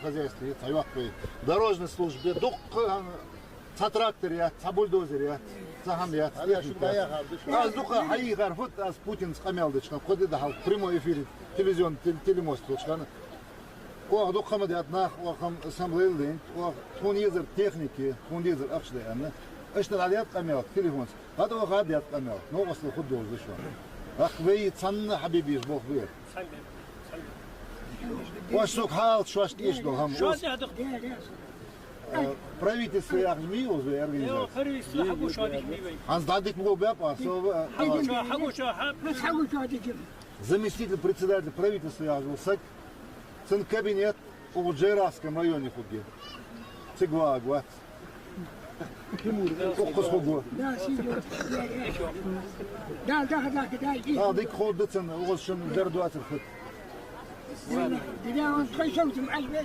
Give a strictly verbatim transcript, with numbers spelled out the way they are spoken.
хозяйстве, цхьа йоккха вай дорожни службе, дукха, цхьа трактор яц, цхьа бульдозер яц, цхьа хӀама яц, техника яц. Аз дукха хьайийхар фуд, аз Путинца къамаьл деча хана, кхо ди да хьалха прямой эфире телевизионни тел-, телемост хилча хана. Оаха дукха хӀама даьд наха, оаха хӀама сам лайла дайнад, оаха тхона езар техника, тхона езар ахча да аьнна. Иштта дӀадаьд къамаьл телефонца. ХӀаьта оаха а даьд къамаьл, новкъостал хургдолаш да шоана. ТӀаккха вай цхьанне хьабе безаш болх ба ер. Оаш сога хьаалча, шоашта эшаш дола хӀама. Шоана тӀехьа да. Э, правительство яхаш ма йий укхаза вай организаци. Йо, правительство хьагуча дика ма йий вай. ХӀанз дӀадика ма гулбаьб аз, со, э, хьагуча, хьагуча, хьа-, Аз хьагуча дика. Заместитель председателя правительства яхаш вола саг, цун кабинет укх Джейрахском районе хургья. Цига вагӀаргвац. Укхаза хургва. Да, сиди. Да, да, да, да, да. А, дика ховргда цунна, укхаза шун дер доацар хургда. Да, да, он тхой шовзам, аж веза.